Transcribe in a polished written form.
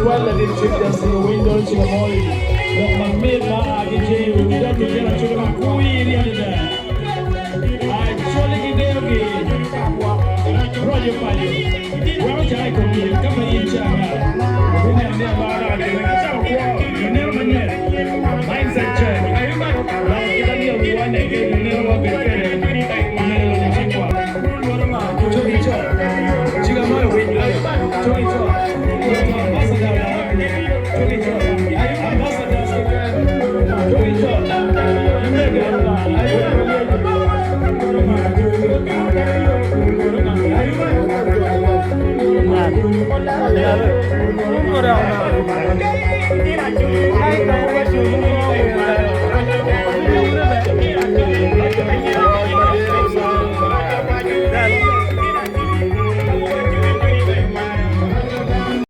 tutwal ladit Chief Justice Owiny Dolo Cikamoi lok mamit ma a ki JU dok lutino acuka makwiri adada. Acholi ki deyogi roco paco weko caa i kom in ka ma in caa anga obineno ni amaro dok ajenge acako kwo luneno manyen mindset check loko kit myero wiwa ne kede luneno wa bed kede i medo lonyo cikwa. Cogi co, Cikamoi owiny cogi co, Ambassador cogi co, Ambassadors keken cogi co, Lumege.